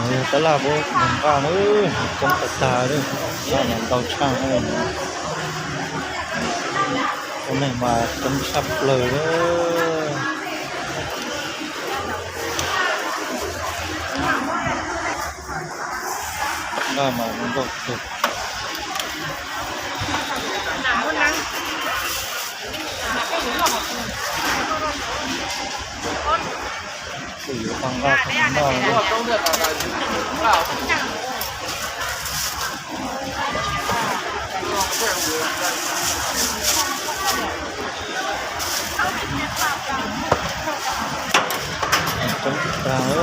Yog tab laj puab moog nqaj na, coob tag tag li, nqaj mas ntau tshaj na. Ua neeg mas coob tshaj plaws li. Nqaj mas ntau kawg. Kuj yuav tau nqaj tau noj. Coob tag no.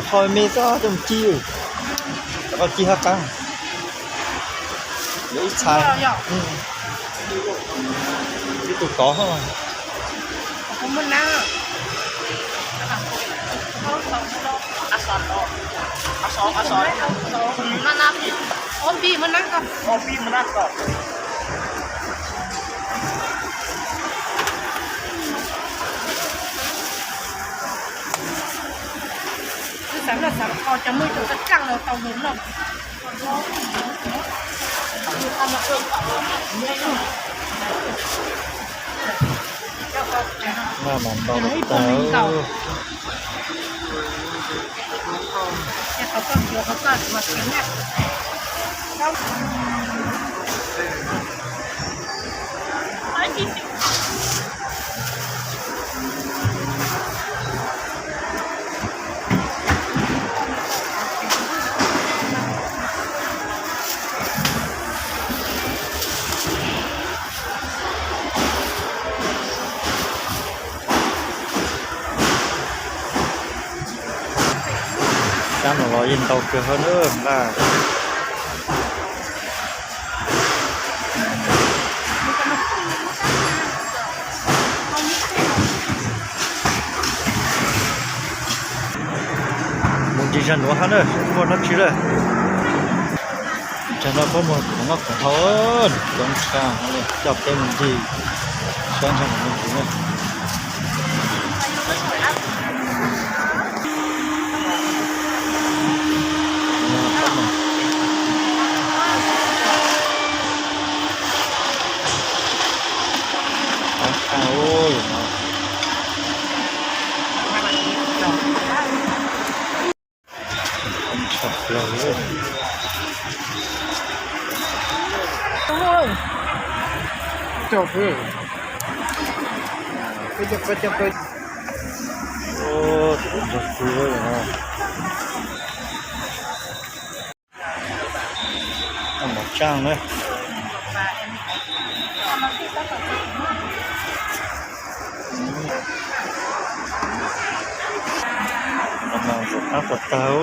Qhov me xwb coj mus ci, coj koj ci hab qaab. Yuav ib txhais, ib tug tod. Wb xav noj xav kho cov muaj ib tug txaj dlaaj no tau lug noj. Noj mas ntau tag. Sab no los yeej ntau kawg hab na nqaj. Mus ncig zag nuav hab na, muaj dlaab tsi lawm. Tsam no puab muag khoom noj khoom haus, coob tshaj, coj peb mus ncig saib ntshai mus ncig na. Mov tsaaj na. Zoo qab tag tag os.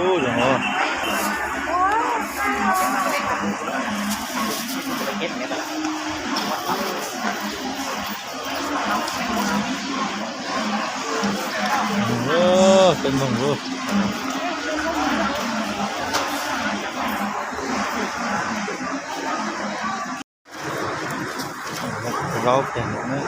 Peb moog lug. Laub peg no na.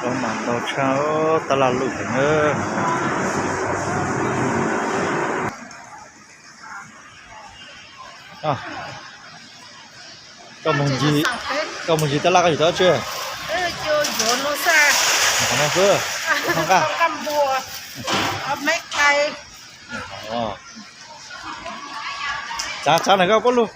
Koj mas ntau tshaj, tab laj luj heev na. Koj mus ncig tab laj koj yuav tau dlaab tsi? Qhov no xwb, noj nqaj. Tsav, tsav na koj puab lug.